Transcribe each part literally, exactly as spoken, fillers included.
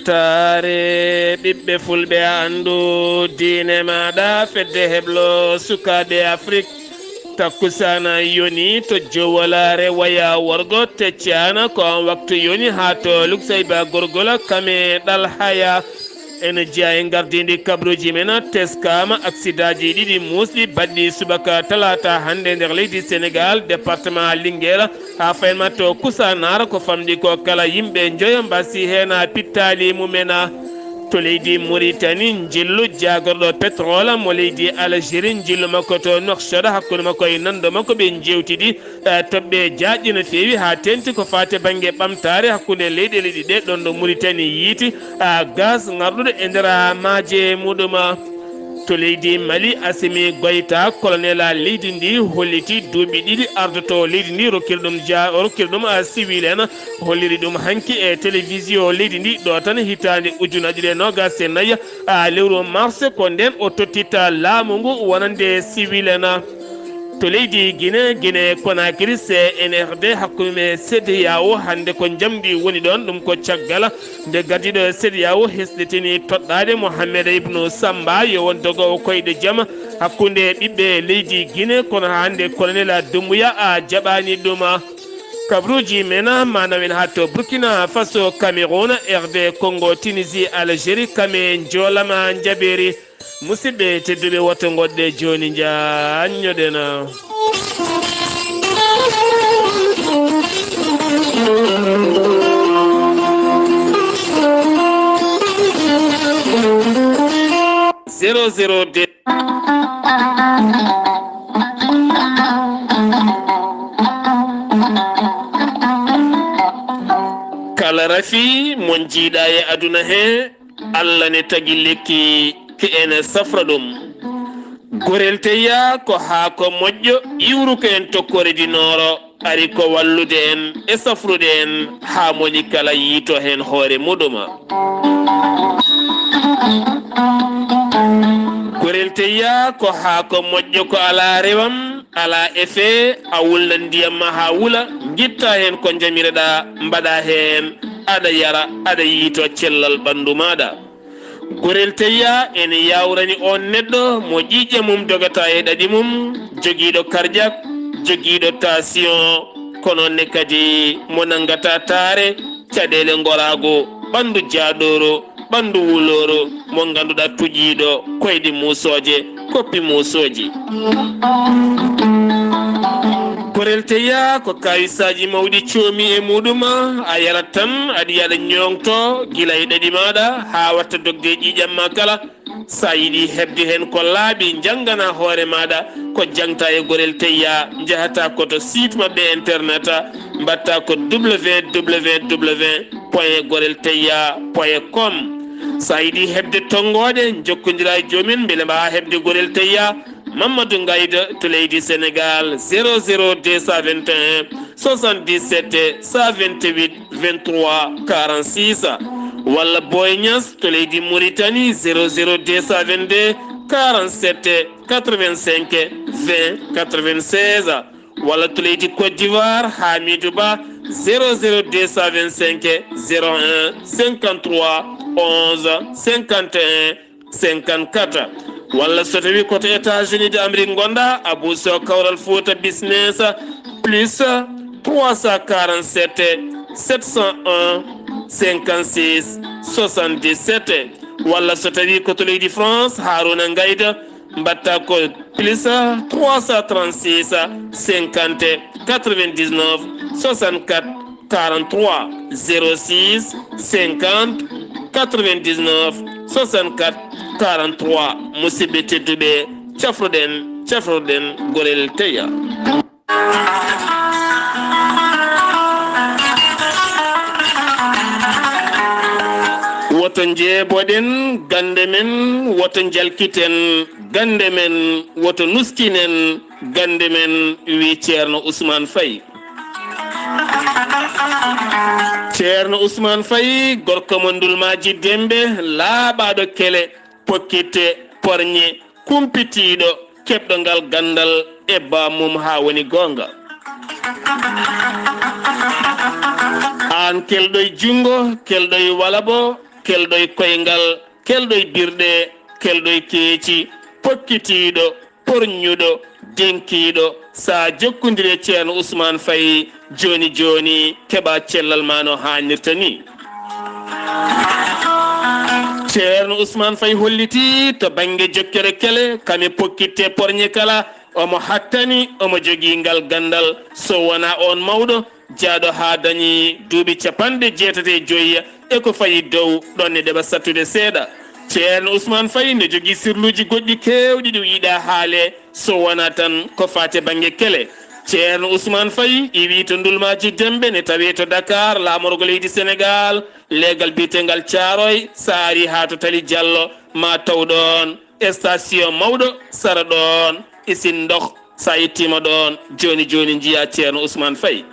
Taare ɓiɓɓe fulɓe, anndu diine maaɗa, fedde heblo sukaaɓe Afrik. Takkusaana yoni to Jowolaare waya worgo teccaana ko on waktu yoni haa to Luksayba gorgola kame ɗal haya. En jeya e ngardiindi kabruuji men teskaama aksidaaji ɗiɗi muusɗi baɗɗi subaka talaata hannde nder leydi Senegaal, département Linguère, haa fayma to Kusaanaara ko famɗi ko kala yimɓe njoyo mbasi heen pittaali mumen. To leydi Muritani, njillu jaagorɗo pétrole mo leydi Algérie, njillu makko to Nouakchott, hakkunde makko e nanndo makko ɓe njeewtidi, eh, toɓɓe jaaƴɗe no feewi haa teeŋti ko faati bannge ɓamtaare hakkunde leyɗeele ɗiɗi ɗe, ɗoon ɗo Muritani yiiti, ah, gaz ŋarɗuɗo e nder, ah, maaje muɗum. To leydi Mali, Assimi Goïta, colonel a leydi ndi, holliti duuɓi ɗiɗi ardoto leydi ndi, rokkiri ɗum ja-, rokkiri ɗum a civil en, holliri ɗum hanki e télévision leydi ndi, ɗo tan hitaande ujunaaji ɗiɗi e noogas e nayi, a lewru mars, ko nden o tottita laamu ngu wonande civil en. To leydi Guinée, Guinée Conakry, C N R D, hakkunde CEDEAO, hannde ko njamndi woni ɗoon, ɗum ko caggal nde gardiiɗo CEDEAO hesɗitini toɗɗaade Mohamed Ibnu Samba yo won dogowo koyɗe jam hakkunde ɓiɓɓe leydi Guinée, kono hannde colonel Doumbouya a jaɓaani ɗum. Kabruuji men, ma nawen haa to Burkina Faso, Cameroun, R D Congo, Tunisie, Algérie, kame njoolama njabeeri. Musidɓe tedduɓe, woto ngoɗɗe jooni njaanñoɗen. Zéro zéro deux. Kala rafi mo njiiɗa e aduna he, Allah ne tagi lekki ki ene safra ɗum. Gorel teyya ko haako moƴƴo, iwru ko en tokkoore dinooro, ari ko wallude en e safrude en haa moni kala yiito heen hoore muɗum. Gorel teyya ko haako moƴƴo, ko alaa rewam, alaa effet, a wulna ndiyam ma haa wula, ngitta heen ko njamireɗaa, mbaɗa heen, aɗa yara, aɗa yiito cellal ɓanndu maaɗa. Gorel teyya ene yawrani oon neɗɗo mo ƴiiƴe mum dogata e ɗaɗi mum, jogiiɗo karjak, jogiiɗo tension, kono ne kadi mo nanngata taare, caɗeele ngoraagu, ɓanndu jaaɗooru, ɓanndu wulooro, mo ngannduɗaa tuƴiiɗo koyɗe muusooje, koppi muusooji. Gorel teyya ko kawisaaji mawɗi coomi e muɗum, a yarat tan, aɗa yaɗa ñoŋto gila e ɗaɗi maaɗa haa watta dogde e ƴiiƴam ma kala. So a yiɗi heɓde heen ko laaɓi, njanngana hoore maaɗa ko jaŋta e Gorel Teyya, njahata ko to site maɓɓe internet, mbaɗta ko www point gorelteyya point com. So a yiɗi heɓde tonngooɗe, njokkondira e joom en mbele mbaawaa heɓde Gorel Teyya. Mamadou Ngayda to leydi Sénégal, zéro zéro deux cent vingt et un soixante-dix-sept cent vingt-huit vingt-trois quarante-six, walla Boy Niass to leydi Mauritanie, zéro zéro deux cent vingt-deux quarante-sept quatre-vingt-cinq vingt quatre-vingt-seize, walla to leydi Côte d'Ivoire, Hamidou Ba, zéro zéro deux cent vingt-cinq zéro un cinquante-trois onze cinquante et un cinquante-quatre, walla so tawi ko to États-Unis d'Amérique ngonɗa, Abou Sow, Kawral Fouta Business, plus trois cent quarante-sept sept cent un cinquante-six soixante-dix-sept, walla so tawi ko to leydi France, Harouna Ngayda, mbaɗta ko plus trois cent trente-six cinquante quatre-vingt-dix-neuf soixante-quatre quarante-trois, zéro six cinquante quatre-vingt-dix-neuf soixante-quatre quarante-trois. Musidɓe tedduɓe, cafroɗen, cafroɗen Gorel Teyya. Woto njeeboɗen gannde men, woto njalkiten gannde men, woto nuskinen gannde men, wi Ceerno Usmaan Fay. Ceerno Usmaan Fay, gorko mo ndulmaaji dembe, laaɓaaɗo kele, pokkitte, porñe, kumpitiiɗo, keɓɗo ngal ganndal e bammum haa woni goonga. Aan kelɗo e junngo, kelɗo e walabo, kelɗo e koyngal, kelɗo e birɗe, kelɗo e keeci, pokkitiiɗo, porñuɗo, denkiiɗo, sa jokkondire Ceerno Usmaan Fay, jooni jooni, keɓa cellal ma no haanirta ni. Ceerno Usmaan Fay holliti to bannge jokkere kele, kame pokkitte porñe kala, omo hattani, omo jogii ngal ganndal, so wonaa oon mawɗo, jaaɗo haa dañi duuɓi capanɗe jeetati e joyi e ko fayi dow, ɗon ne ɗeɓa sattude seeɗa. Ceerno Usmaan Fay ne jogii sirluuji goɗɗi keewɗi ɗi yiɗaa haale, so wonaa tan ko faati e bannge kele. Ceerno Usmaan Fay iwii to Ndulmaaji Demɓe, ne tawee to Dakar, laamorgo leydi Senegaal, leegal biyeteengal Caaroy, so a arii haa to Tali Jallo, ma taw ɗoon station mawɗo sara ɗoon, isin ndox, so a yettiima ɗoon, jooni jooni njiyaa Ceerno Usmaan Fay.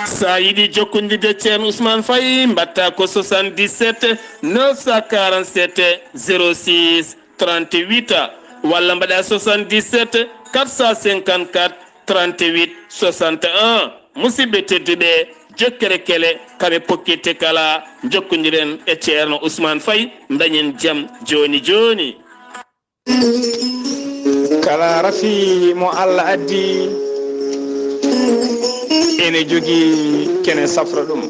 So a yiɗi jokkondirde Ceerno Usmaan Fay, mbaɗtaa ko soixante-dix-sept neuf cent quarante-sept zéro six trente-huit, walla mbaɗaa soixante-dix-sept quatre cent cinquante-quatre trente-huit soixante et un. Musidɓe tedduɓe, jokkere kele, kame pokkitte kala, jokkondiren e Ceerno Usmaan Fay, dañen jam jooni jooni. Kala rafi mo Allah addi, ene jogii kene safra ɗum.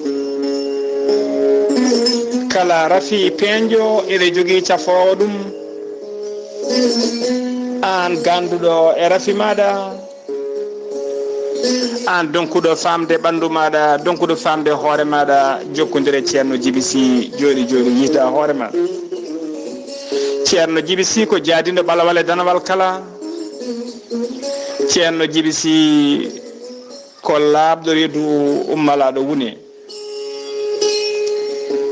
Kala rafi peeñjo ene jogii cafoowo ɗum. Aan ganduɗo e rafi maɗa, aan donkuɗo famde ɓandu maɗa, donkuɗo famde hoore maɗa, jokkondire Ceerno Jibi Si jooni jooni, yida hoore ma. Ceerno Jibi Si ko jaadindo ɓalawal e danawal kala. Ceerno Jibi Si ko laaɓɗo reedu ummalaɗo wune.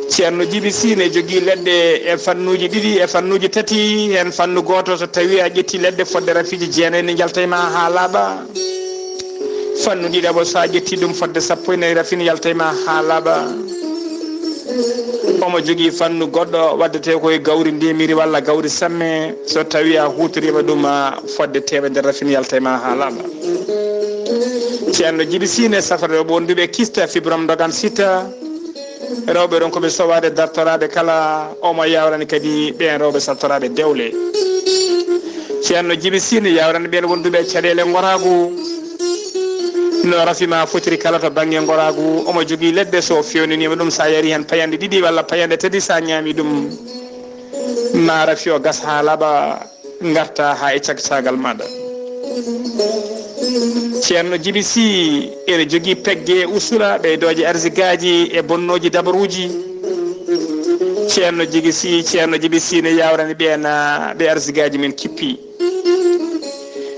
Ceerno Jibi Si ne jogii leɗɗe e fannuuji ɗiɗi, e fannuuji tati. Heen fannu gooto, so tawii a ƴettii leɗɗe fodde rafiiji jeenayi, ne njalta e ma haa laaɓa. Fannu ɗiɗaɓo, so a ƴettii ɗum fodde sappo e nayi rafi, ne yalta e ma haa laaɓa. Omo jogii fannu goɗɗo, waɗetee ko e gawri ndemiri walla gawri samme. So tawii a huutoriima ɗum, a fodde teemedere rafi, ne yalta e ma haa laaɓa. Ceerno Jibi Si ne safra rewɓe wonduɓe kista, fibrome, ndogan, sita. Rewɓe ronkuɓe sowaade dartoraaɓe kala, omo yawrani kadi ɓeen rewɓe sattoraaɓe dewle. Ceerno Jibi Si ne yawrani ɓeen wonduɓe caɗeele ngoraagu. No rafi ma fotiri kala to bannge ngoraagu, omo jogii leɗɗe, so feewnaniima ɗum, so a yari heen payanɗe ɗiɗi walla payanɗe tati, so a ñaami ɗum, ma rafi o gas haa laaɓa. Ngarta haa e cagcaagal maɗa. Ceerno Jibi Si ene jogii pegge usula, ɓeydooje arsigaaji e bonnooji dabaruuji. Ceerno Jibi Si, Ceerno Jibi Si ne yawrani ɓeen, ɓe arsigaaji men kippi.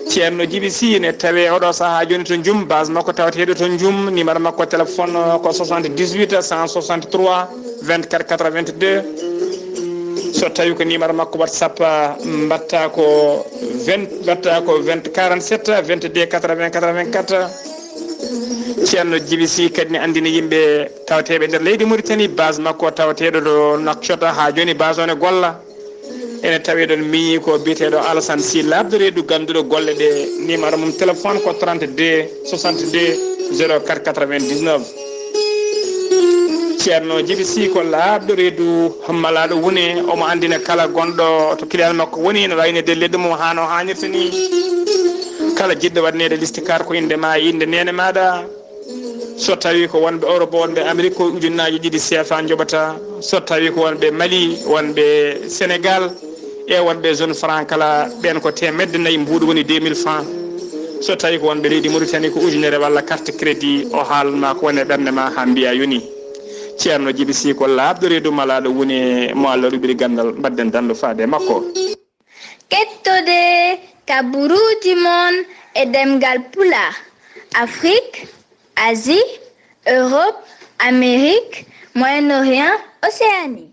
Ceerno Jibi Si ne tawee oɗo sahaa jooni to Njum, base makko tawateeɗo to Njum, numéro makko téléphone ko soixante-dix-huit cent soixante-trois vingt-quatre quatre-vingt-deux. So tawi ko numéro makko WhatsApp, mbatta ko vingt, mbatta ko vingt, quarante-sept, vingt-deux, quatre-vingts, quatre-vingt-quatre. Ceerno Jibi Si kadi ne anndina yimɓe tawateeɓe nder leydi Mauritanie, base makko tawateeɗo to Nouakchott, haa jooni base o ne golla. Ene tawee ɗon miñi ko biyeteeɗo Alassane Sy, laaɓɗo reedu, gannduɗo golle ɗe. Numéro mum téléphone ko trente-deux soixante-deux zéro quatre quatre-vingt-dix-neuf. Ceerno Jibi Si ko laaɓɗo reedu, malaaɗo wune, omo anndina kala gonɗo to client makko woni, no waynirde leydi mum haa no haanirta ni. Kala jiɗɗo waɗaneede listikaar ko innde ma e innde neene maaɗa. So tawi ko wonɓe Europe, wonɓe Amérique, ko ujunnaaji ɗiɗi C F A njoɓata. So tawi ko wonɓe Mali, wonɓe Sénégal, e wonɓe zone franc kala, ɓeen ko teemedde nayi mbuuɗu, woni deux mille francs. So tawi ko wonɓe leydi Mauritanie, ko ujunere walla carte crédit, o haalan ma ko woni e ɓernde ma haa mbiya yoni. Ceerno Jibi Si ko laaɓɗo reedu, malaaɗo wune, mo Allah rubiri ganndal, mbaɗden danndo faade e makko. Kettode kaburuuji mon e ɗemngal Pulaar, Afrik, Asie, Europe, Amérique, Moyen-Orient, Océanie.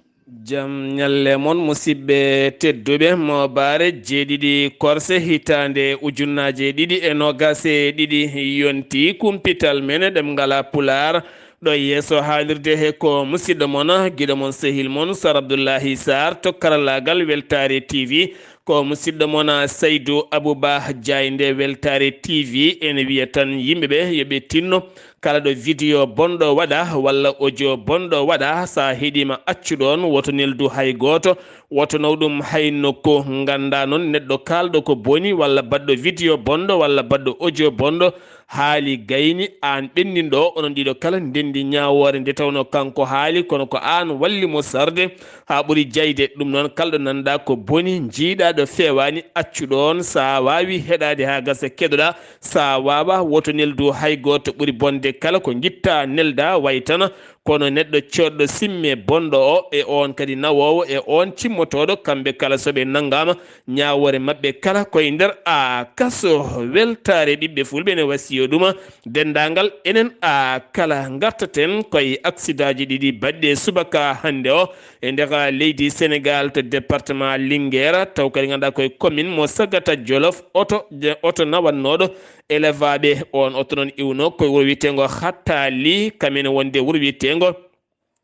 Jam ñalle mon, musidɓe tedduɓe. Mo bare jeeɗiɗi korse hitaande ujunnaaje ɗiɗi e noogas e ɗiɗi, yonti kumpital men ɗemngal Pulaar. Ɗo yeeso haalirde he ko musidɗo mon, giɗo mon, sehil mon, Sar Abdullahi Sarr to karallaagal Weltaare T V. Ko musidɗo mon, Saydu Abuba Jaaynde, Weltaare T V. Ene wiya tan yimɓe ɓe yo ɓe tinno Kala ɗo video bonɗo waɗa walla audio bonɗo waɗa, sa heɗima accu ɗon, woto neldu hay gooto, woto naw ɗum hay nokku. Ganda noon neɗɗo kalɗo ko boni walla baɗɗo video bonɗo walla baɗɗo audio bonɗo haali gayni, an ɓenninɗo o, onon ɗiɗo kala ndendi ñaawoore nde tawno kanko haali, kono ko an walli mo sarde ha ɓuri jayde. Ɗum noon kalɗo nanɗa ko boni, jiiɗa ɗo fewani, accu ɗon. Sa wawi heɗade ha gasa keɗoɗa, sa wawa woto neldu hay goto. Ɓuri bonde kala ko jitta nelda waytana, kono neɗɗo coɗɗo simme bonɗo o e on kadi nawowo e on cimmotoɗo, kamɓe kala soɓe nanggama, ñawoore maɓɓe kala koye nder a kaso. Weltare ɓiɓɓe fulɓe ne wasiyo ɗuma dendagal enen a kala. Gartaten koye aksidaji ɗiɗi baɗɗe subaka hande o e nder leydi Sénégal to département Linguère, taw kadi ganduɗa koye commune mo Sagata Jolof. Oto, oto nawannoɗo élevaɓe, on oto noon iwno koye wuro wiyetengo Hattali, kamene wonde wuro wiyetengo,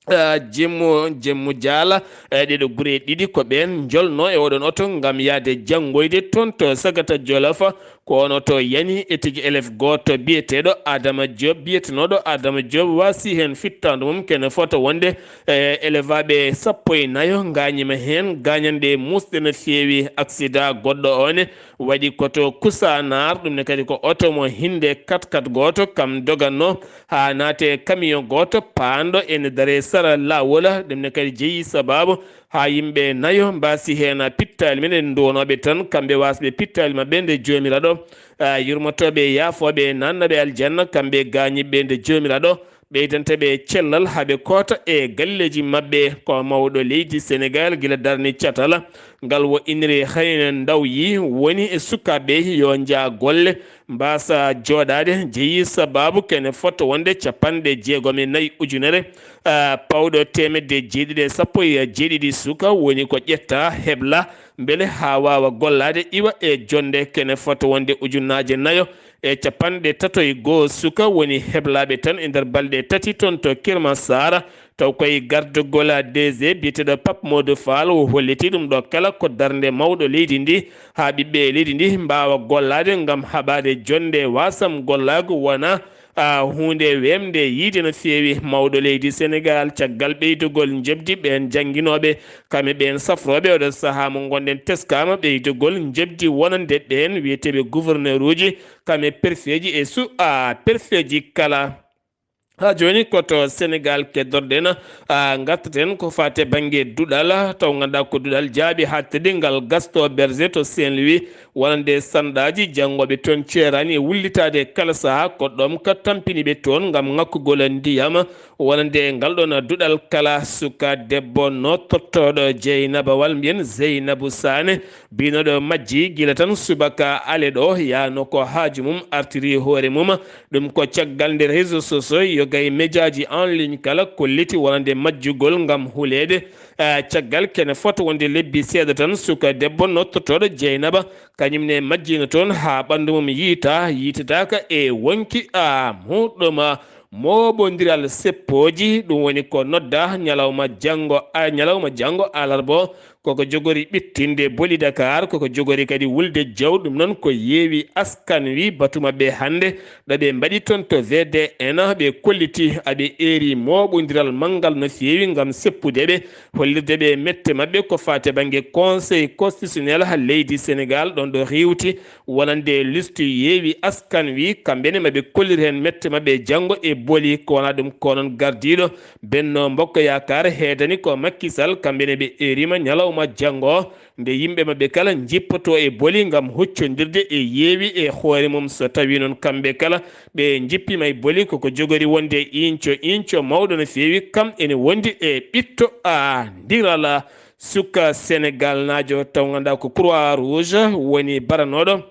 ah, Jemmu, Jemmu Jaala. Eh, ɗeɗo gure ɗiɗi ko ɓen jolno e oɗon oto ngam yaade janngoyde toon to Sagata Jolof. Ko on oto yani e tigi élève gooto biyeteeɗo Adama Diop, biyetenoɗo Adama Diop wasi heen fittaandu mum kene fota wonde, eh, élèveɓe sappo e nayo ngañima heen gañanɗe musɗe no feewi. Accident goɗɗo o ne waɗi ko to Kusanar, ɗum ne kadi ko oto mo hinde kat kat gooto kam doganno ha naate camion gooto paanɗo ene dare sara lawol. Ɗum ne kadi jeyi sababu ha yimɓe nayo mbasi heen pittaali men en nduwonooɓe tan, kamɓe wasɓe pittaali maɓɓe nde Joomiraaɗo, ah, yurmotooɓe e yaafooɓe e nannaɓe aljanna, kamɓe gaañiɓe nde Joomiraaɗo ɓeydanta ɓe cellal haa ɓe koota e galleeji maɓɓe. Ko mawɗo leydi Senegaal gila darni catal ngal wo iniri hayna ndaw yi woni e sukaaɓe yo njaa golle, mbasa jooɗaade jeyi sababu kene fota wonde capanɗe jeegom e nayi ujunere, ah, pawɗo teemedde jeeɗiɗi e sappo e jeeɗiɗi suka woni ko ƴetta hebla mbele haa waawa gollaade iwa e jonde. Kene fota wonde ujunnaaje nayo e capanɗe tato e goo suka woni heblaaɓe tan e nder balɗe tati toon to Kermasara. Taw koye gardagol D G biyeteeɗo Pape Modou Fall o holliti ɗum ɗo kala ko darnde mawɗo leydi ndi haa ɓiɓɓe leydi ndi mbaawa gollaade ngam haɓaade jonde wasam gollaagu wona, ah, huunde weemde yiide no feewi. Mawɗo leydi Senegaal caggal ɓeydugol njoɓdi ɓeen jannginooɓe kam e ɓeen safrooɓe oɗo sahaa mo ngonɗen teskama ɓeydugol njoɓdi wonande ɓeen wiyeteeɓe gouverneur uji kam e perfeeji e su, ah, perfeeji kala. Ha jooni ko to Senegaal keddorɗen, ah, ngartaten ko faate bannge duɗal, taw ngannduɗaa ko duɗal jaaɓi haaɗtirde ngal Gaston Berger to Saint-Louis, wonande sanɗaaji janngooɓe toon ceeraani e wullitaade kala sahaa, ko ɗoon ka tampini ɓe toon ngam ŋakkugol ndiyam, wonande ngal ɗoon duɗal kala suka debbo nootortooɗo Jeynaba walla mbiyen Zeynabu Saane, biinoɗo majji gila tan subaka ale ɗo, yaano ko haaju mum artiri hoore mum. Ɗum ko caggal nde réseaux sociaux, yoga e médiaji en ligne kala kolliti wonande majjugol ngam huleede, ah, caggal kene fota wonde lebbi seeɗa tan, suka debbo nottotoɗo Jeynaba, kañum ne majjino toon haa ɓanndu mum yiita, yiitataaka e wonki, ah, muɗɗum, ah, mooɓondiral seppooji. Ɗum woni ko nodda ñalawma janngo, ah, ñalawma janngo alarba o, koko jogori ɓittinde Boli Dakar, koko jogori kadi wulde jaw. Ɗum noon ko yeewi askan wi batu maɓɓe hannde, ɗo ɓe mbaɗi toon to V D N, ɓe kolliti aɓe eeri mooɓondiral manngal no feewi ngam seppude ɓe, hollirde ɓe mette maɓɓe ko faate bannge Conseil constitutionnel ha leydi Senegaal, ɗoon ɗo riiwti wonande listu yeewi askan wi, kamɓe ne maɓe kollir heen mette maɓɓe janngo e Boli. Ko wona ɗum ko noon gardiiɗo Benno Mbokk Yaakaar heedani ko Macky Sall, kamɓe ne ɓe eerima ñalawma janngo o, nde yimɓe maɓɓe kala njippoto e Boli ngam huccondirde e yeewi e hoore mum. So tawi noon kamɓe kala ɓe njippima e Boli, koko jogori wonde inco inco mawɗo no feewi, kam ene wondi e ɓitto a ndirala suka Senegal naajo, taw ngannduɗaa ko Croix Rouge woni baranooɗo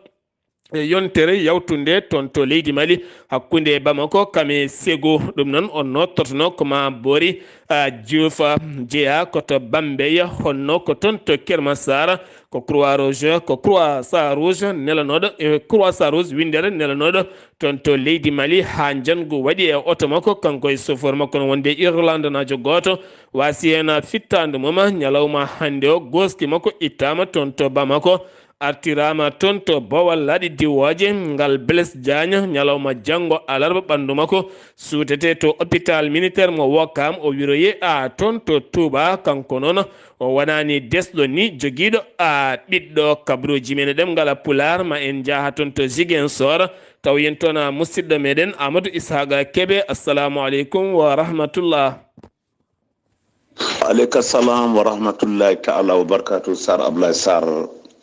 e yontere yawtunde toon to leydi Mali, hakkunde Bamako kam e Ségou. Ɗum noon, on nottotono ko ma Bori, ah, Diouf, ah, jeyaa ko to Bambey, honno ko toon to Kermassar, ko Croix Rouge, ko Croix sa Rouge nelanooɗo, e Croix sa Rouge winndere nelanooɗo toon to leydi Mali, haa njanngu waɗi e oto makko, kanko e chauffeur makko no wonde Irlande naajo gooto, waasi heen fittaandu mum, ñalawma hannde o, gooski makko ittaama toon to Bamako. artiraama toon to Bawal Laaɗi Diwooje, ngal Blaise Diagne, ñalawma janngo alarba ɓanndu makko suutete to hôpital militaire mo Ouakam. O wiroyee a toon to Touba, kanko noon o wonani desɗo ni jogiiɗo a ɓiɗɗo. Kabruuji men e ɗemngal Pulaar, ma en njaha toon to Ziguinchor, taw yen toon a musidɗo meɗen Amadou Ishaqa Kebe. Assalamu aleykum wa rahmatullah. Aleyka salam wa rahmatullahi taala wa barakatuh. Sar Ablaye Sar,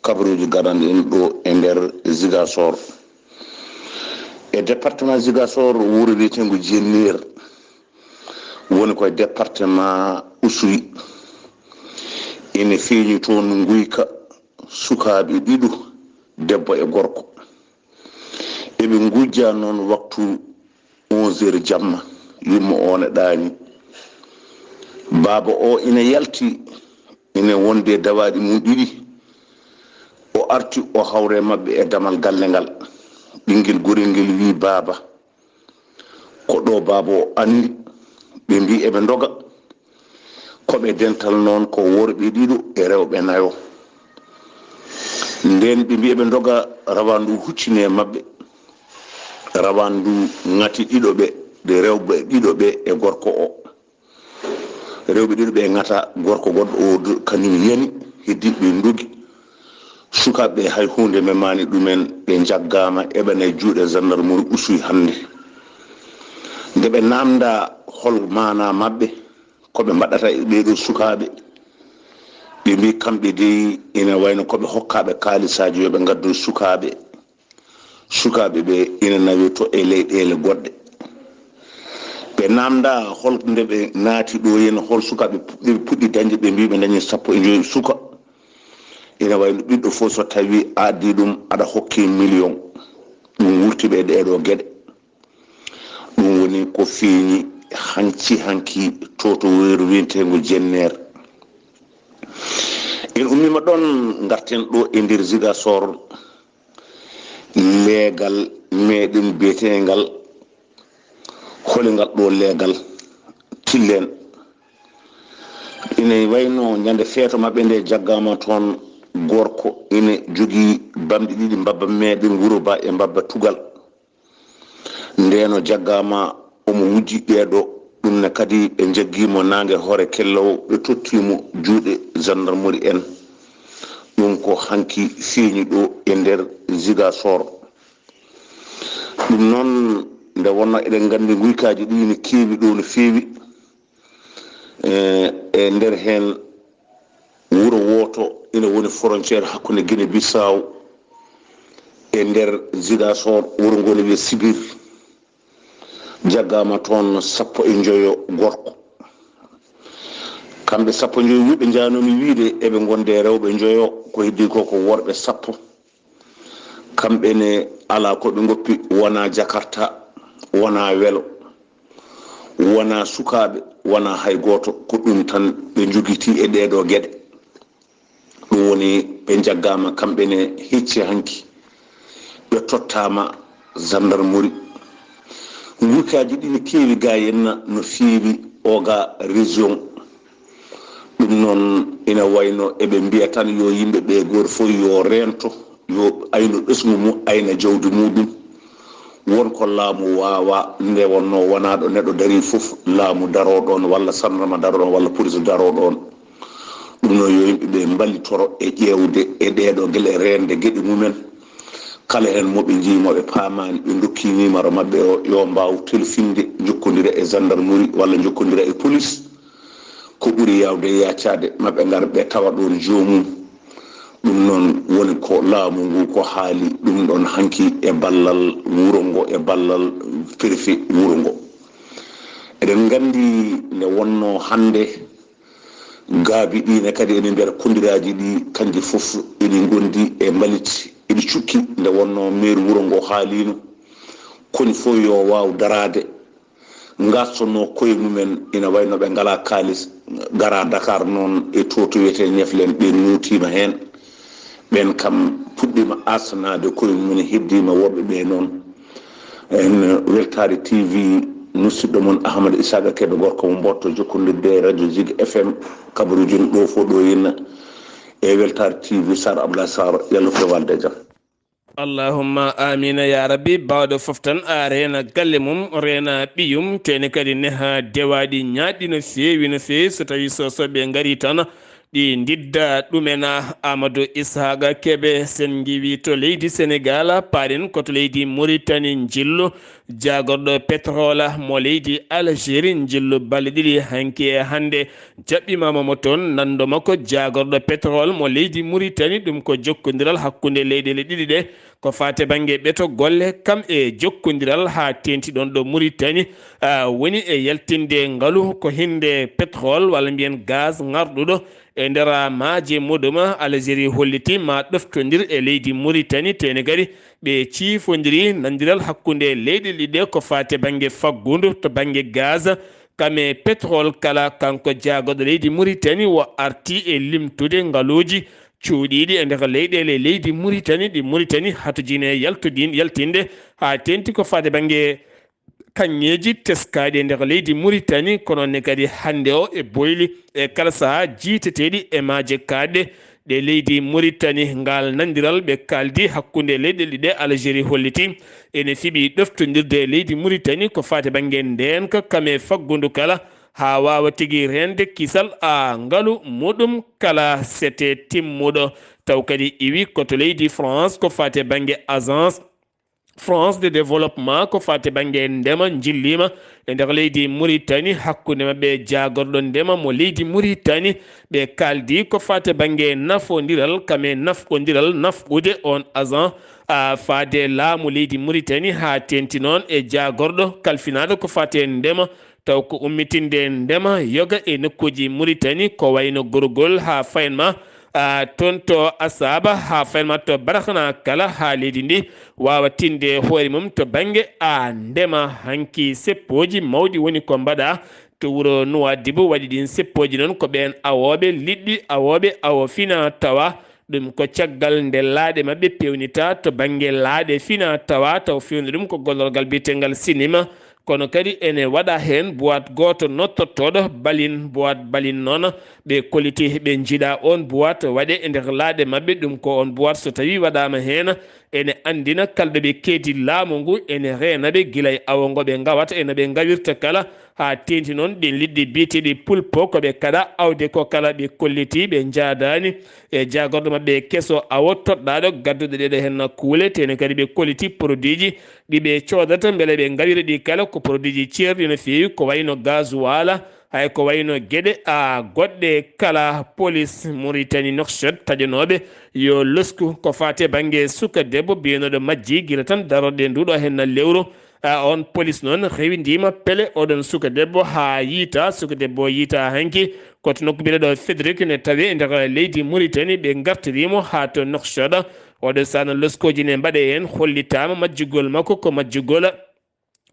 kabaruuji garanɗi en ɗo e nder Ziguinchor. E département Ziguinchor, wuro wiyetengo Jenner, woni koye département Oussouye. Ene feeñi toon nguyka sukaaɓe ɗiɗo, debbo e gorko. Eɓe ngujja noon waktu onze heures jamma, yumma o ne ɗaani. Baaba o ina yalti, ina wondi e dawaaɗi mum ɗiɗi. O arti, o hawri e maɓɓe e damal galle ngal. Ɓinngel gorel ngel wii, "Baaba, ko ɗo baaba o anndi?" Ɓe mbii eɓe ndoga. Ko ɓe dental noon ko worɓe ɗiɗo e rewɓe nayo. Nden ɓe mbii eɓe ndoga, rawaandu huccini e maɓɓe. Rawaandu ŋati ɗiɗo ɓe, de rewɓe ɗiɗo ɓe e gorko o. Rewɓe ɗiɗo ɓe ŋata, gorko goɗɗo o d-, kañum yani, heddi ɓe ndogi. Sukaaɓe ɓe hay huunde memaani ɗumen, ɓe njaggaama, eɓena e juuɗe gendarmerie Oussouye hannde. Nde ɓe naamnda hol maana maɓɓe, ko ɓe mbaɗata e ɓeeɗo sukaaɓe, ɓe mbii kamɓe dey ina wayno ko ɓe hokkaaɓe kaalisaaji yo ɓe ngaddu sukaaɓe. Sukaaɓe ɓe ina nawi to e leyɗeele goɗɗe. Ɓe naamnda hol nde ɓe naati ɗo, yen hol sukaaɓe pu-, ɓe puɗɗi dañde, ɓe mbii ɓe dañi sappo e joyi suka. Ina wayno ɓiɗɗo fof so tawi a addi ɗum, aɗa hokke million. Ɗum wurti ɓe ɗeeɗo geɗe. Ɗum woni ko feeñi hanki hanki to, to weeru wiyeteengo Jenner. En ummiima ɗoon, ngarten ɗo e nder Ziguinchor. Leegal meɗen biyetengal, holi ngal ɗo leegal? Tillen. Ina wayno ñande feeto maɓɓe nde, jaggaama toon gorko ina jogii bamɗi ɗiɗi, mbabba meɗen Wuro Ba e mbabba Tugal. Ndeen o jaggaama, omo wujji ɗeeɗo, ɗum ne kadi ɓe njaggiimo naange hoore kellowo, ɓe tottiimo juuɗe gendarmerie en. Ɗum ko hanki feeñi ɗo e nder Ziguinchor. Ɗum noon, nde wonnoo eɗen nganndi nguykaaji ɗi ne keewi ɗo no feewi. E, e nder heen wuro wooto ina woni frontière hakkunde Guinée Bissau e nder Ziguinchor, wuro ngo ne wiyee Sibir. Jaggaama toon sappo e njoyo gorko. Kamɓe sappo e njoyo, ɓe njaanoomi wiyde eɓe ngondi e rewɓe njoyo, ko heddii ko, ko worɓe sappo. Kamɓe ne alaa ko ɓe ngoppi, wonaa Jakarta, wonaa welo, wonaa sukaaɓe, wonaa hay gooto. Ko ɗum tan ɓe njogitii e ɗeeɗoo geɗe. Ɗum woni ɓe njaggaama kamɓe ne hecci hanki. Ɓe tottaama gendarmerie. Nguykaaji ɗi ne keewi ga henna no feewi o ga région. Ɗum noon ina wayno eɓe mbiya tan yo yimɓe ɓe gooto fof yo reento, yo aynu ɓesngu mum, ayna jawdi muɗum. Won ko laamu waawa, nde wonnoo wonaa ɗo neɗɗo darii fof, laamu daroo ɗoon, walla sandarma daroo ɗoon, walla police daroo ɗoon. Ɗum noon yo yimɓe ɓe mballitoro e ƴeewde e ɗeeɗoo gila e reende geɗe mumen. Kala heen mo ɓe njii, mo ɓe paamaani, ɓe ndokki nimaro maɓɓe o, yo mbaaw telfinde, njokkondira e gendarmerie walla njokkondira e police. Ko ɓuri yaawde e yaacaade, maɓɓe ngar ɓe tawa ɗoon joomum. Ɗum noon woni ko laamu ngu ko haali ɗum ɗoon hanki e ballal wuro ngo, e ballal préfet wuro ngo. Eɗen nganndi nde wonnoo hannde, gaabi ɗi ne kadi ene nder kondiraaji ɗi, kanji fof ene ngondi e mbalit, eɗi cukki. Nde wonnoo maire wuro ngo haaliino, koni fof yo waaw daraade, ngartotnoo koye mumen, ina wayno ɓe ngalaa kaalis, ngaraa Dakar noon e to, to wiyetee Ñeflen, ɓe nootiima heen. Ɓeen kam puɗɗiima arsanaade koye mumen, heddiima worɓe ɓe noon. En Weltaare T V, musidɗo mon Ahmad Isaka Kebe, gorko mo Mboto, jokkondirde e Radio Zig F M, kabaruuji no ɗo fof ɗo henna. E weltaare T V Sar Abdoulaye Sar, yalla ko walde jam. Allahumma amina ya rabbi. Bawɗo fof tan a reena galle mum, reena ɓiyum, tene kadi neha dewaaɗi ñaaɗɗi no feewi no feewi. So tawi sosoɓe ngari tan ɗi ndidda ɗumena. Amadou Ishaqa Kebe, sen ngiwi to leydi Senegal, paaɗen ko to leydi Mauritanie, njillu jaagorɗo pétrole mo leydi Algérie, njillu balɗe ɗiɗi hanki e hannde. Jaɓɓimaama mo toon, nanndo makko jaagorɗo pétrole mo leydi Mauritanie. Ɗum ko jokkondiral hakkunde leyɗeele ɗiɗi ɗe ko faate bannge ɓeto golle, kam e jokkondiral haa teenti ɗoon ɗo Mauritanie, ah, woni e yaltinde ngalu ko hinde pétrole walla mbiyen gaz ŋarɗuɗo e nder maaje muɗum. Algérie holliti ma ɗoftondir e leydi Mauritanie, tene kadi ɓe ciifondiri nandiral hakkunde leyɗe ɗiɗe ko faate bannge faggudu to bannge gaz, kame pétrole kala. Kanko jaagorɗo leydi Mauritanie o arti e limtude ngaluuji cuuɗiiɗi e nder leyɗeele leydi Mauritanie, ɗi Mauritanie hatojini e yaltodin-, yaltinde haa teenti ko faade bannge kaŋŋeeji teskaaɗi e nder leydi Mauritanie. Kono ne kadi hannde o e boyli e kala sahaa jiiteteeɗi e maaje kaaɗɗe ɗe leydi Mauritanie. Ngal nandiral ɓe kaaldi hakkunde leyɗe ɗiɗe Algérie holliti ene fiɓi ɗoftondirde e leydi Mauritanie ko faate bannge ndeenka kame faggudu kala, haa waawa tigi reende kisal a ngalu muɗum kala sete timmuɗo. Taw kadi iwi ko to leydi France ko faate bannge agence France de développement ko faate bannge ndema njilliima e nder leydi Mauritanie, hakkunde maɓɓe jaagorɗo ndema mo leydi Mauritanie. Ɓe kaaldi ko faate bannge nafondiral kame nafqondiral nafqude on agent a faade laamu leydi Mauritanie, haa teenti noon e jaagorɗo kalfinaaɗo ko faate ndema, taw ko ummitinde ndema yoga e nokkuuji Mauritanie, ko wayno gorgol haa faynma, a, toon to Asaba, haa faynma to Barakhna kala, haa leydi ndi waawa tinde hoore mum to bannge a ndema. Hanki seppooji mawɗi woni ko mbaɗa to wuro Nouadhibou. Waɗi ɗin seppooji noon ko ɓeen awooɓe liɗɗi, awooɓe awo fina tawa. Ɗum ko caggal nde laaɗe maɓɓe peewnita to bannge laaɗe fina tawa, taw fewndo ɗum ko gollorgal biyetengal sinima. Kono kadi ene waɗa heen boîte gooto nottottooɗo balin, boîte balin noon ɓe kolliti ɓe njiɗa oon boîte waɗe e nder laaɗe maɓɓe. Ɗum ko oon boîte so tawi waɗaama heen ene anndina kalɗo ɓe keedi laamu ngu, ene reena ɓe gila e awo ngo ɓe ngawata e no ɓe ngawirta kala, haa teenti noon ɗin liɗɗi biyeteeɗi pulpo ko ɓe kaɗa awde ko kala ɓe kolliti ɓe njaadaani e jaagorɗo maɓɓe keso awo toɗɗaaɗo gadduɗo ɗeɗo heen kuule, tene kadi ɓe kolliti produit ji ɗi ɓe coodata mbele ɓe ngawira ɗi kala ko produit ji ceerɗi no feewi ko wayno gasoil, hay ko wayno geɗe a goɗɗe kala. Police Mauritanie Nouakchott taƴanooɓe yo losku ko faate bannge suka debbo biyanooɗo majji gila tan darorɗe nduɗo heen lewru. A, on police noon rewindiima pele oɗon suka debbo haa yiita, suka debbo yiita hanki ko to nokku biyeteeɗo Fedrik ne tawi e nder leydi Mauritanie. Ɓe ngartiriimo haa to Nouakchott. Oɗo saana loskooji ne mbaɗe heen, hollitaama majjugol makko ko majjugol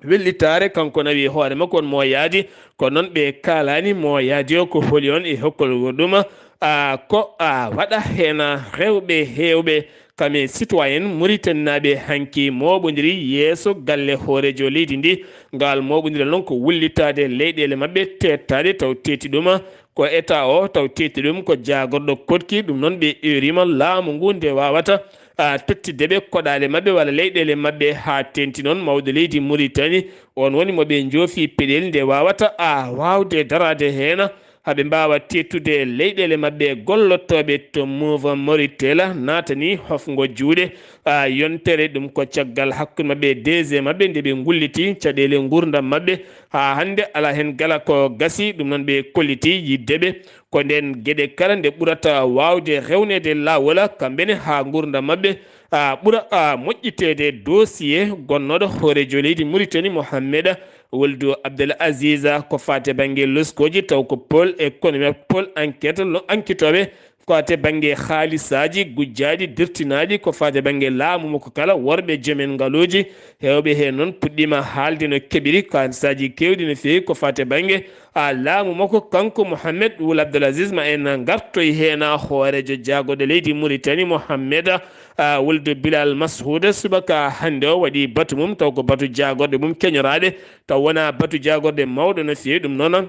wellitaare, kanko nawi hoore makko on mo yaadi, ko noon ɓe kaalani mo yaadi o ko holi on e hokkol wuro ɗum. A, ko a waɗa heen rewɓe heewɓe kame citoyen Mauritanie naaɓe hanki mooɓondiri yeeso galle hooreejo leydi ndi. Ngal mooɓondiral noon ko wullitaade leyɗeele maɓɓe teettaade taw teeti ɗum. Ko État o taw teeti ɗum ko jaagorɗo koɗki. Ɗum noon ɓe ewriima laamu ngu nde waawata, a, tottidde ɓe koɗaale maɓɓe walla leyɗeele maɓɓe haa teenti noon mawɗo leydi Mauritanie. On woni mo ɓe njoofi peɗel nde waawata, a, waawde daraade heen haa ɓe mbaawa teettude leyɗeele maɓɓe gollotooɓe to Mouvement Mauritela naatani hofngo juuɗe, a, yontere. Ɗum ko caggal hakkunde maɓɓe D G maɓɓe nde ɓe ngulliti caɗeele nguurndam maɓɓe. Haa hannde alaa heen gala ko gasi, ɗum noon ɓe kolliti yiɗde ɓe. Ko ndeen geɗe kala nde ɓurata waawde rewneede laawol, kamɓe ne haa nguurndam maɓɓe, a, ɓura, a, moƴƴiteede. Dossier gonnooɗo hooreejo leydi Mauritanie Mohamed Wuldu Abdel Aziz ko faate bannge loskooji, taw ko pôle économique, pôle enquête, lo-, enquêtooɓe ko faate bannge haalisaaji gujjaaɗi, dirtinaaɗi, ko faate bannge laamu makko kala, worɓe jomen ngaluuji, heewɓe heen noon puɗɗiima haalde no keɓiri haalisaaji keewɗi no feewi ko faate bannge, a, laamu makko kanko Mohamed Wul Abdel Aziz. Ma en ngartoy heen hooreejo jaagorɗo leydi Mauritanie Mohamed, a, Wuldu Bilal Mashoud, subaka hannde o waɗi batu mum, taw ko batu jaagorɗe mum keñoraaɗe, taw wonaa batu jaagorɗe mawɗo no feewi. Ɗum noon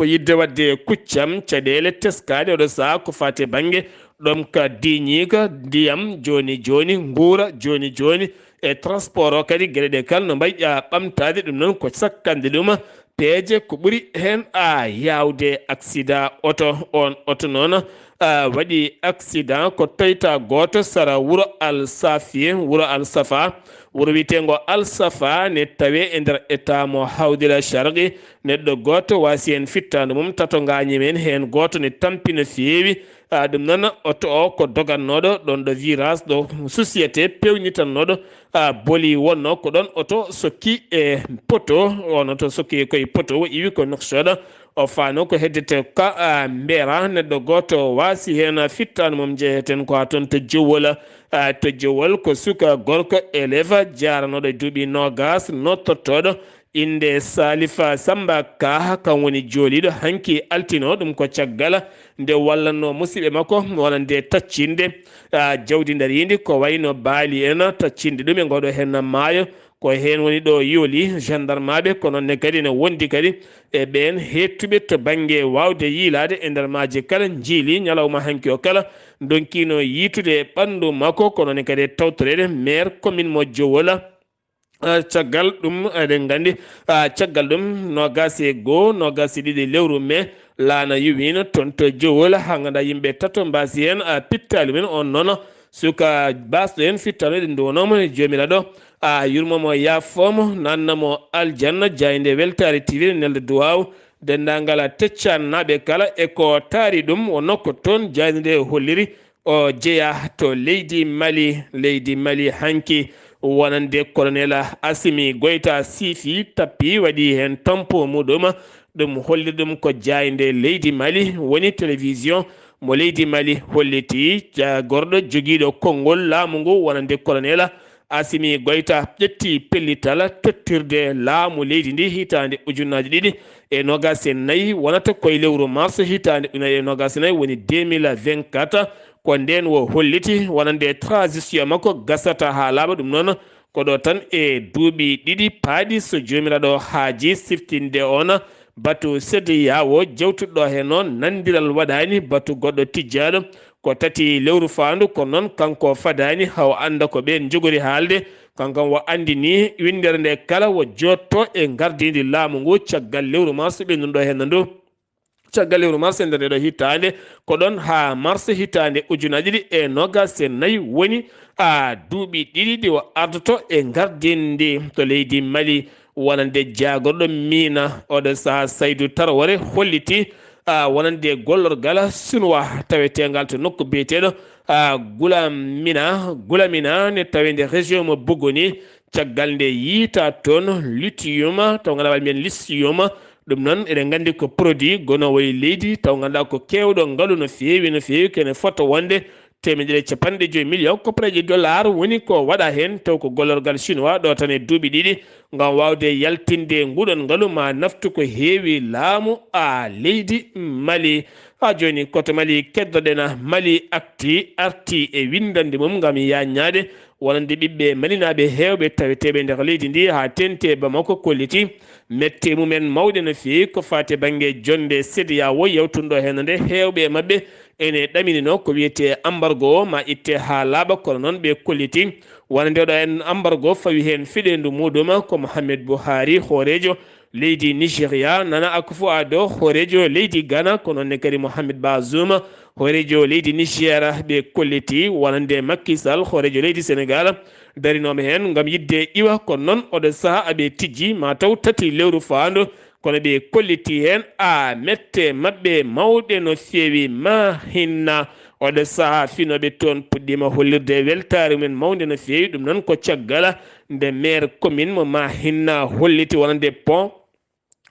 ko yiɗde waɗde kuccam caɗeele teskaaɗe oɗo sahaa ko faati e bannge ɗom ka diiñiika, ndiyam jooni jooni, nguura jooni jooni, e transport o kadi, geɗe ɗe kala no mbayi, a, ɓamtaade. Ɗum noon ko sakkande ɗum peeje ko ɓuri heen, a, yaawde accident oto. On oto noon, a, waɗi accident ko toyta gooto sara wuro Al Safi, wuro Al Safa. Wuro wiyeteengo Al Safa ne tawee e nder état mo Hawdila Sharqi. Neɗɗo gooto waasi heen fittaandu mum, tato ngaañi heen, heen gooto ne tampi no feewi. A, ɗum noon, oto o ko dogannooɗo ɗoon ɗo virage ɗo société peewnitannooɗo, a, boli wonnoo. Ko ɗoon oto sokki e poto, on oto sokki ko e poto, o iwi ko noksoɗo. O faano ko heddete ka, a, Mbeera. Neɗɗo gooto waasi heen, fittaandu mum njeeyeten ko haa toon to Jowol. A, to Jowol ko suka gorko élève jaaranooɗo e duuɓi noogaas, nodtortooɗo innde Salifa Samba Ka, kan woni jooliiɗo hanki altino. Ɗum ko caggal nde wallatnoo musiɓɓe makko wonande taccinde, a, jawdi ndariindi ko wayno baali en, taccinde ɗum e ngooɗo heen maayo. Ko heen woni ɗo yooli gendarmaaɓe, ko noon ne kadi ne wondi kadi e ɓeen heettuɓe to bannge waawde yiilaade e nder maaje kala, njiili ñalawma hanki o kala, ndonkiino yiitude e ɓanndu makko, ko noon ne kadi e tawtoreede maire commune mo Jowola. Ah, caggal ɗum, eɗen nganndi, ah, caggal ɗum, noogaas e goo, noogaas e ɗiɗi lewru mee, laana yuwiino toon to Jowol, haa nganndaa yimɓe tato mbaasi heen, ah, pittaali mum en. On noon, suka baasɗo heen fittaandu, eɗen nduwanoo mo Joomiraaɗo, ah, yurmoo mo, yaafoo mo, naatna mo aljanna. Jaaynde Weltaare T V nelda duwaaw denndaangal Teccaannaaɓe kala e ko taari ɗum, wonno ko toon jaaynde nde holliri. O jeyaa to leydi Mali. Leydi Mali hanki, wonande Colonel Assimi Goïta siifi, tappi, waɗi heen tampo muɗum. Ɗum hollir ɗum ko jaaynde leydi Mali woni télévision mo leydi Mali holliti. Jaagorɗo jogiiɗo konngol laamu ngu wonande Colonel Assimi Goïta ƴetti pellital tottirde laamu leydi ndi hitaande ujunnaaji ɗiɗi e noogaas e nayi, wonata ko e lewru mars hitaande ujunere e noogaas e nayi, woni deux mille vingt-quatre. Ko ndeen o holliti wonande transition makko gasata haa laaɓa. Ɗum noon, ko ɗo tan e duuɓi ɗiɗi paaɗi, so Joomiraaɗo haaji, siftinde on batu CEDEAO jewtuɗo heen noon, nanndiral waɗaani, batu goɗɗo tijjaaɗo. Ko tati lewru faandu, kono noon kanko fadaani haw annda ko ɓeen njogori haalde. Kanko o anndini winndere nde kala o jootto e ngardiindi laamu ngu caggal lewru mars ɓennduɗo heen ndu. Caggal lewru mars e nder nde ɗo hitaande, ko ɗoon haa mars hitaande ujunaaji ɗiɗi e noogaas e nayi, woni a duuɓi ɗiɗi ɗi o ardoto e ngardiindi to leydi Mali. Wonande jaagorɗo Mina, oɗo sahaa Saydu Tarawore holliti, a, wonande gollorgal Sinwaa taweteengal to nokku biyeteeɗo, a, Gulamina, Gulamina ne tawee nder région mo Buguni. Caggal nde yiytaa toon lithium, taw nganndaa walla mbiyen lithium, ɗum noon eɗen nganndi ko produit gonoowo e leydi, taw nganndaa ko keewɗo ngalu no feewi, no feewi, kene fota wonde teemedere e capanɗe joyi million koppareeje dollar woni ko waɗa heen, taw ko gollorgal Sinwaa ɗo tan e duuɓi ɗiɗi ngam waawde yaltinde nguɗon ngalu ma naftu ko heewi laamu a leydi Mali. Haa jooni ko to Mali keddoɗen. Mali Actu arti e winndannde mum ngam yaajnaade wonande ɓiɓɓe malinaaɓe heewɓe taweteeɓe nder leydi ndi haa teeŋti e Bamako kolliti mette mumen mawɗe no feewi ko faati e bannge jonnde CEDEAO yewtunɗo heen nde heewɓe e maɓɓe ene ɗaminino ko wiyetee ambargo o ma itte haa laaɓa, kono noon ɓe kolliti wonande oɗo en ambargo fawi heen fiɗeendu muɗum ko Mohamed Buhari, hooreejo leydi Nigeria, Nana Akufo-Addo, hooreejo leydi Ghana, ko noon ne kadi Mohamed Bazoum, hooreejo leydi Niger, ɓe kolliti wonande Macky Sall, hooreejo leydi Senegal, darinooɓe heen ngam yiɗde iwa, kono noon oɗo sahaa aɓe tijji, ma taw tati lewru faandu, kono ɓe kolliti heen a mette maɓɓe mawɗe no feewi, ma hinna. Oɗo sahaa finooɓe toon puɗɗiima hollirde weltaare mumen mawnde no feewi, ɗum noon ko caggal nde maire commune mo ma hinna holliti wonande pont,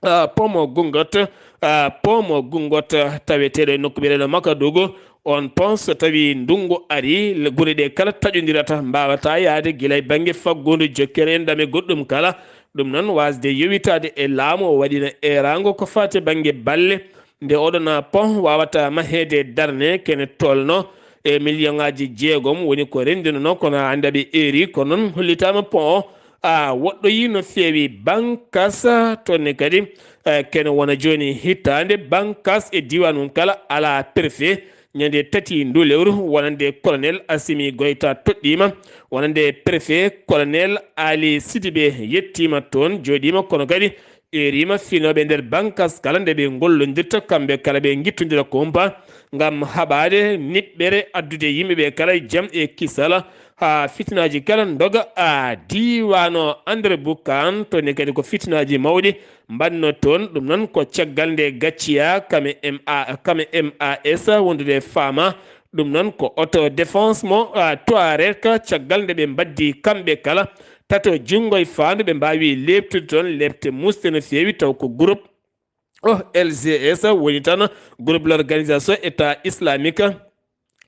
ah, pont mo Gungot, ah, pont mo Gungot taweteeɗo e nokku biyeteeɗo Makadougou. On pont so tawii ndunngu arii, le-, gure ɗe kala taƴondirata, mbaawataa yahde gila e bannge faggudu, jokkere, enɗam e goɗɗum kala. Ɗum noon waasde yowitaade e laamu o waɗiino eeraango ko faati e bannge balle. Nde oɗon pont waawata maheede darnde kene tolno e miliyoŋaaji jeegom woni ko renndinanoo, kono haa hannde aɓe eeri, ko noon hollitaama pont o, a woɗɗoyi no feewi. Bankas, toon ne kadi, eh, kene wona jooni hitaande, Bankas e diiwaan mum kala alaa préfet. Ñande tati ndu lewru, wonande colonel Assimi Goïta toɗɗiima, wonande préfet colonel Ali Sidibé yettiima toon, jooɗiima, kono kadi eeriima finooɓe nder Bankas kala nde ɓe ngollondirta, kamɓe kala ɓe ngittondira kumpa ngam haɓaade niɓɓere, addude yimɓe ɓe kala jam e kisal, haa fitinaaji kala ndoga a diiwaan o. André Bukan, toon ne kadi ko fitinaaji mawɗi mbaɗno toon. Ɗum noon ko caggal nde gacciya kame M A, kame M A S wondude faama. Ɗum noon ko auto défense mo, a, Touareg, caggal nde ɓe mbaddi kamɓe kala tato junngo e faandu, ɓe mbaawi leeptude toon leepte muusɗe no feewi, taw ko groupe O L G S woni tan, groupe l'organisation État islamique.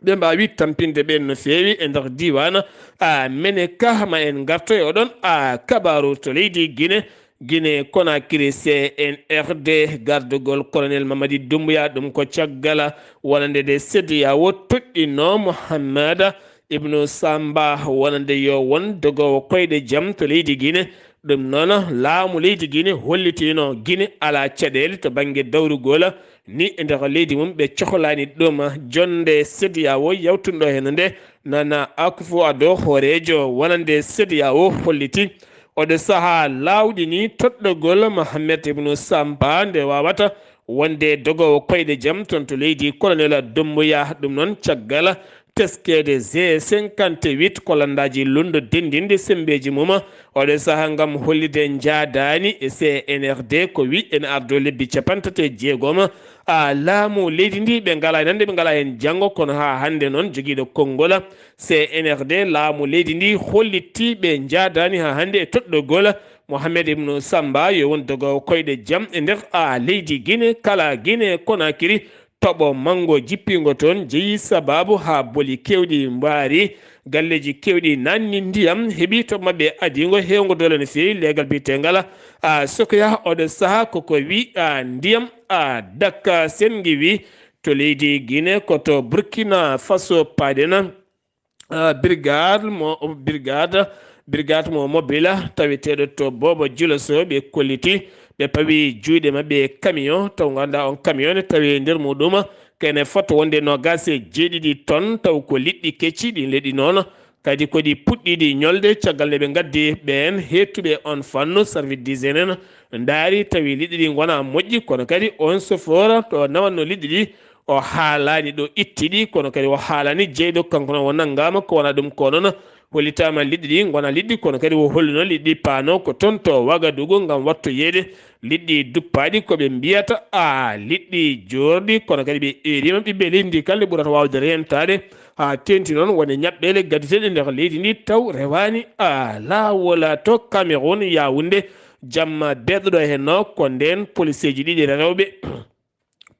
Ɓe mbaawi tampinde ɓeen no feewi e nder diiwaan, a, Meneka. Ma en ngarto e oɗon, a, kabaaru to leydi Guinée. Guinée Conakry, C N R D, gardugol colonel Mamadi Doumbouya, ɗum ko caggal wonande nde CEDEAO toɗɗinno Mohamed Ibnu Samba wonande yo won dogoowo koyɗe jam to leydi Guinée. Ɗum noon, laamu leydi Guinée hollitiino Guinée alaa caɗeele to bannge dawrugol ni e nder leydi mum, ɓe cohlaani ɗum. Jonnde CEDEAO yawtunɗo heen nde, Nana Akufo-Addo, hooreejo wonande CEDEAO, holliti oɗo sahaa laawɗini toɗɗogol Mohamed Ibnu Samba nde waawata wonde dogoowo koyɗe jam toon to leydi colonel Doumbouya. Ɗum noon, caggal teskeede G cinquante-huit, ko lanndaaji lunndo denndinɗi semmbeeji mum oɗo sahaa ngam hollitde njaadaani e C N R D, ko wi ene ardo lebbi cappanɗe tati e jeegom, a, laamu leydi ndi, ɓe ngalaa nande, ɓe ngalaa heen janngo, kono haa hannde noon jogiiɗo konngol C N R D, laamu leydi ndi, hollitii ɓe njaadaani haa hannde e toɗɗogol Mohamed Ibnu Samba yo won dogoowo koyɗe jam e nder, a, leydi Guinée. Kala Guinée Conakry, toɓo manngo jippiingo toon jeyi sabaabu haa boli keewɗi mbaari, galleeji keewɗi naatni ndiyam, heɓi toɓo maɓɓe adiingo heewngo doole no feewi. Leegal biyeteengal, a, Sokoya oɗo sahaa koko wi, a, ndiyam, a, dakka senngi wi to leydi Guinée, ko to Burkina Faso paaɗen. Ah, brigade mo, brigade, brigade mo mobile taweteeɗo to Boobo Julo Sow, ɓe kolliti, ɓe pawi juuɗe maɓɓe e camion, taw ngannduɗaa on camion ne tawi e nder muɗum kene fota wonde noogaas e jeeɗiɗi tonnes, taw ko liɗɗi kecci, ɗin leɗɗi noon kadi ko ɗi puɗɗiɗi ñolde. Caggal nde ɓe ngaddi ɓeen heettuɓe on fannu, service d'hygiène en ndaari, tawi liɗɗi ɗi ngonaa moƴƴi, kono kadi on chauffeur to nawatno liɗɗi ɗi, o haalaani ɗo itti ɗi, kono kadi o haalaani jeyɗo, kanko noon o nanngaama, ko wonaa ɗum ko noon, hollitaama liɗɗi ɗi ngonaa liɗɗi, kono kadi o hollino liɗɗi paano ko toon to Wagadugu ngam wattoyeede liɗɗi duppaaɗi, ko ɓe mbiyata, a, liɗɗi joorɗi, kono kadi ɓe eeriima ɓiɓɓe leydi ndi kala nde ɓurata waawde reentaade haa teeŋti noon wone ñaɓɓeele gaddeteeɗe nder leydi ndi taw rewaani, a, laawol to Cameroun, Yaoundé, jamma beeɗo ɗo heen no ko ndeen poliseeji ɗiɗi rewɓe.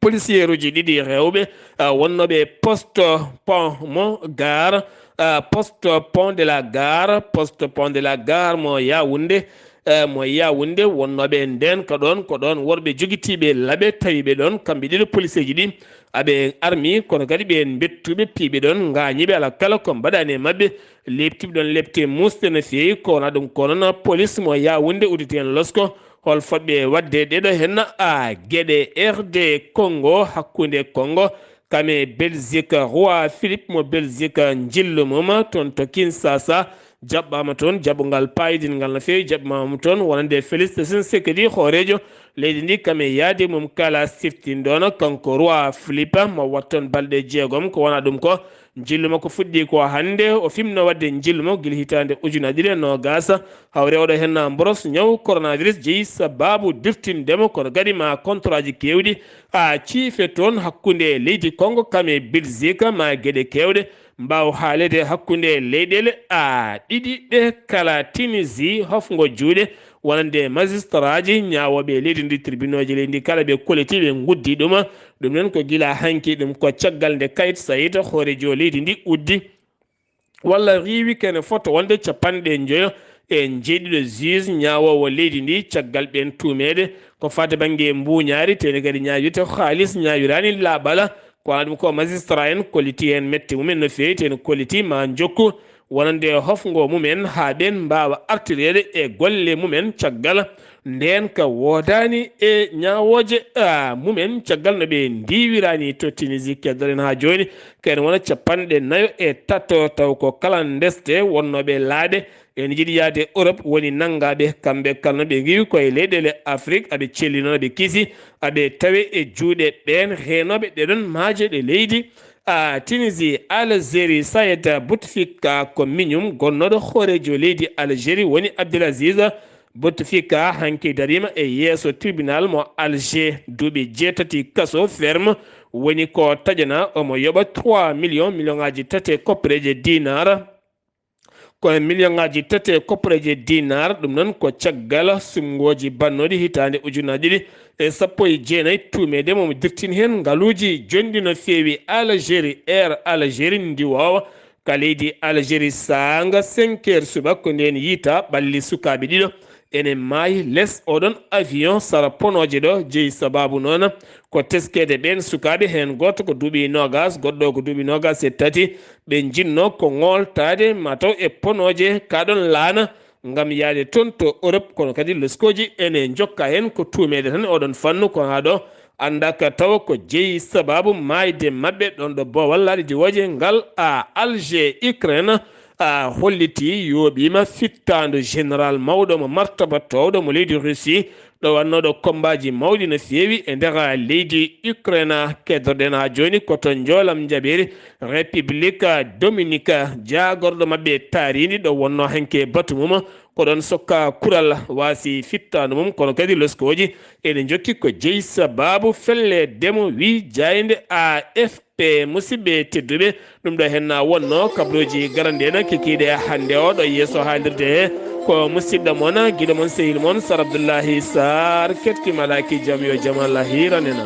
Polisieruuji ɗiɗi rewɓe, ah, wonnooɓe poste pont mo Gare, ah, poste pont de la Gare, poste pont de la Gare mo Yaoundé, eh, mo Yaoundé, wonnooɓe ndeen ka ɗoon, ko ɗoon worɓe jogitiiɓe laɓe tawi ɓe ɗoon, kamɓe ɗiɗo poliseeji ɗi, aɓe armi, kono kadi ɓeen mbettuɓe piiɓe ɗoon, ngaañiiɓe, alaa kala ko mbaɗaani e maɓɓe, leeptiiɓe ɗoon leepte muusɗe no feewi, ko wonaa ɗum ko noon, polis mo Yaoundé udditi heen losko, hol fotɓe waɗde ɗeɗo heen, a, geɗe R D Congo, hakkunde Congo, kame Belgique, Roi Philippe mo Belgique, njillu mum toon to Kinshasa, jaɓɓaama toon, jaɓɓungal paayidingal no feewi, jaɓɓaama toon, wonande Félix Tshisekedi, hooreejo leydi ndi, kame yaade mum kala siftinɗo no, kanko Roi Philippe, mo waɗ toon balɗe jeegom, ko wonaa ɗum ko, njillu makko fuɗɗii ko hannde, o fimno waɗde njillu makko gila hitaande ujunaaji ɗiɗi e noogaas, hawre oɗo heen mboros ñaw coronavirus jeyi sabaabu dirtinde mo, kono kadi ma kontoraaji keewɗi, a, ciife toon hakkunde leydi Congo kam e Belgique, ma geɗe keewɗe mbaaw haaleede hakkunde leyɗeele, a, ɗiɗi ɗe kala. Tunisie, hofngo juuɗe wonande magistratji, ñaawooɓe leydi ndi, tribunauji leydi ndi kala ɓe kolliti, ɓe nguddi ɗum. Ɗum noon ko gila hanki, ɗum ko caggal nde Kayit Said, hooreejo leydi ndi, uddi walla riiwi kene fota wonde capanɗe njoyo e jeeɗiɗo juge ñaawoowo leydi ndi, caggal ɓeen tuumeede ko faati bannge mbuuñaari, teeni kadi ñaawirte ko haalis, ñaawiraani laaɓal. Ko wonaa ɗum ko magistrat en kolliti heen mette mumen no feewi, teeni kolliti ma njokku wonande hofngo mumen haa ɓeen mbaawa artireede e golle mumen caggal ndeen ka woodaani e ñaawooje, a, mumen caggal no ɓe ndiiwiraani to Tunisie. Keddoɗen haa jooni, ko en wona capanɗe nayo e tato, taw ko kala ndeste wonnooɓe laaɗe ene njiɗi yahde Europe woni nanngaaɓe. Kamɓe kala no ɓe ngiwi koye leyɗeele Afrik, aɓe celli noon, aɓe kiisi, aɓe tawe e juuɗe ɓeen reenooɓe ɗeɗon maaje ɗe leydi, a, Tunisie, Algérie. Sayed Bouteflika ko miñum gonnooɗo hooreejo leydi Algérie woni Abdelaziz Bouteflika hanki dariima e yeeso tribunal mo Alger, duuɓi jeetati kaso ferme, woni ko taƴanaa omo yoɓa trois millions, million ngaaji tati e koppareeje dinar. Ko e million ngaaji tati e koppareeje dinar, ɗum noon ko caggal suɓngooji bannooɗi hitaande ujunaaji ɗiɗi e sappo e jeenayi, tuumeede mo dirtin heen ngaluuji jonɗi no feewi Algérie, Air Algérie ndiwoowa ka leydi Algérie saanga cinq heures subaka, ko ndeen yiytaa ɓalli sukaaɓe ɗiɗo ene maayi les oɗon avion sara ponooje ɗo. Jeyi sabaabu noon ko teskeede ɓeen sukaaɓe, heen gooto ko duuɓi noogaas, goɗɗo ko duuɓi noogaas e tati. Ɓe njinnoo ko ŋooltaade mataw e ponooje kaɗon laana ngam yahde toon to Europe, kono kadi leskooji ene njokka heen ko tuumeede tan e oɗon fannu. Ko haa ɗo anndaaka tawa ko jeyi sabaabu maayde maɓɓe ɗoon ɗo boowal laaɗe diwooje ngal, a, Alger, Ukraine, a, holliti yooɓiima fittaandu général mawɗo mo martaba toowɗo mo leydi Russie, ɗo wannooɗo kommbaaji mawɗi no feewi e nder leydi Ukraine. Keddoɗen haa jooni ko to Njoolam Njaɓeeri, République Dominique, jaagorɗo maɓɓe taariindi ɗo wonnoo hanki batu mum ko ɗoon sokka kural waasi fittaandu mum, kono kadi leskooji ene njokki ko jeyi sabaabu felleede mo, wi jaaynde A F P. Musidɓe tedduɓe, ɗum ɗo heen na wonnoo kabaruuji garande en kikiiɗe hannde o ɗo yeeso haalirde he. Ko musidɗo mon, giɗo mon, sehil mon, Sar Abdullahi Sarr, keɗki malaaki jam, yo jam Allah hiiran en.